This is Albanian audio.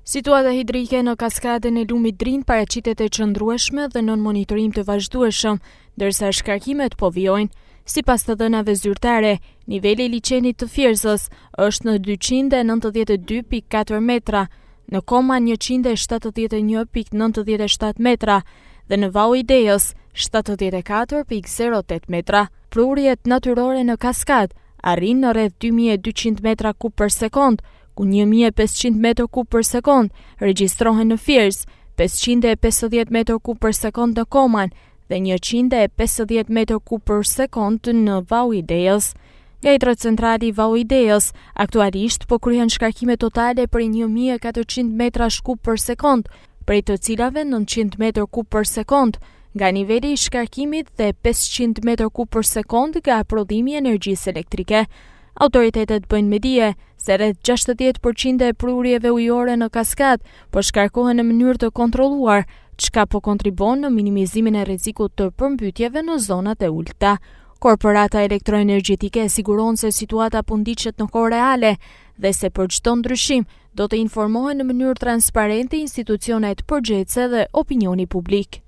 Situata hidrike në kaskadën e lumit Drin paraqitet e qëndrueshme dhe nën monitorim të vazhdueshëm, ndërsa shkarkimet po vijojnë. Sipas të dhënave zyrtare, niveli i liqenit të Fierzës është në 292.4 metra, në Koman 171.97 metra dhe në Vau i Dejës 74.08 metra. Prurjet natyrore në kaskadë arrijnë në rreth 2200 metra kub për sekondë, ku 1500 metër kub për sekondë regjistrohen në Fierzë, 550 metër kub për sekondë në Koman dhe 150 metër kub për sekondë në Vau i Dejës. Nga hidrocentrali Vau i Dejës, aktualisht po kryhen shkarkime totale prej 1400 metrash kub për sekondë, prej të cilave 900 metër kub për sekondë nga niveli i shkarkimit dhe 500 metër kub për sekondë nga prodhimi i energjisë elektrike. Autoritetet bëjnë me dije se rreth 60% e prurjeve ujore në kaskadë po shkarkohen në mënyrë të kontrolluar, çka po kontribuon në minimizimin e rrezikut të përmbytjeve në zonat e ulëta. Korporata Elektroenergjetike siguron se situata po ndiqet në kohë reale dhe se për çdo ndryshim do të informohen në mënyrë transparente institucionet përgjegjëse dhe opinioni publik.